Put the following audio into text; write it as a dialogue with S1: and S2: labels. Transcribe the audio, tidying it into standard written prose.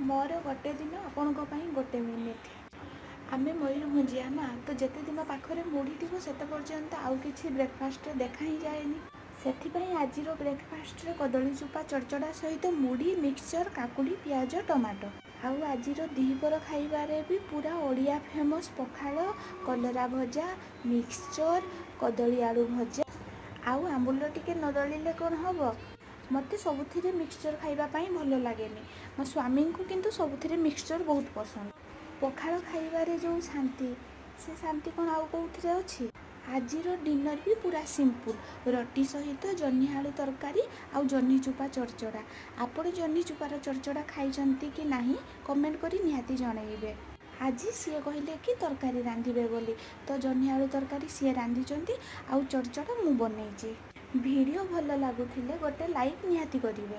S1: ମୋର ଗୋଟେ ଦିନ, ଆପଣଙ୍କ ପାଇଁ ଗୋଟେ ମିନିଟ୍। ଆମେ ମୟୂରଭଞ୍ଜିଆ ନା, ତ ଯେତେ ଦିନ ପାଖରେ ମୁଢ଼ି ଥିବ ସେତେ ପର୍ଯ୍ୟନ୍ତ ଆଉ କିଛି ବ୍ରେକଫାଷ୍ଟରେ ଦେଖା ହିଁ ଯାଏନି। ସେଥିପାଇଁ ଆଜିର ବ୍ରେକଫାଷ୍ଟରେ କଦଳୀ ଚୋପା ଚଡ଼ଚଡ଼ା ସହିତ ମୁଢ଼ି, ମିକ୍ସଚର୍, କାକୁଡ଼ି, ପିଆଜ, ଟମାଟୋ। ଆଉ ଆଜିର ଦ୍ୱିପହର ଖାଇବାରେ ବି ପୁରା ଓଡ଼ିଆ ଫେମସ୍ ପଖାଳ, କଲରା ଭଜା, ମିକ୍ସଚର୍, କଦଳୀ ଆଳୁ ଭଜା ଆଉ ଆମ୍ବୁଲ ଟିକେ ନ ଦଳିଲେ କ'ଣ ହେବ? ମୋତେ ସବୁଥିରେ ମିକ୍ସଚର୍ ଖାଇବା ପାଇଁ ଭଲ ଲାଗେନି। ମୋ ସ୍ୱାମୀଙ୍କୁ କିନ୍ତୁ ସବୁଥିରେ ମିକ୍ସଚର୍ ବହୁତ ପସନ୍ଦ। ପଖାଳ ଖାଇବାରେ ଯେଉଁ ଶାନ୍ତି, ସେ ଶାନ୍ତି କ'ଣ ଆଉ କେଉଁଥିରେ ଅଛି? ଆଜିର ଡିନର୍ ବି ପୁରା ସିମ୍ପୁଲ୍, ରୁଟି ସହିତ ଜହ୍ନି ଆଳୁ ତରକାରୀ ଆଉ ଜହ୍ନି ଚୋପା ଚଡ଼ଚଡ଼ା। ଆପଣ ଜହ୍ନି ଚୋପାର ଚଡ଼ଚଡ଼ା ଖାଇଛନ୍ତି କି ନାହିଁ, କମେଣ୍ଟ କରି ନିହାତି ଜଣେଇବେ। ଆଜି ସିଏ କହିଲେ କି ତରକାରୀ ରାନ୍ଧିବେ ବୋଲି, ତ ଜହ୍ନି ଆଳୁ ତରକାରୀ ସିଏ ରାନ୍ଧିଛନ୍ତି ଆଉ ଚଡ଼ଚଡ଼ା ମୁଁ ବନେଇଛି। ଭିଡ଼ିଓ ଭଲ ଲାଗୁଥିଲେ ଗୋଟେ ଲାଇକ୍ ନିହାତି କରିବେ।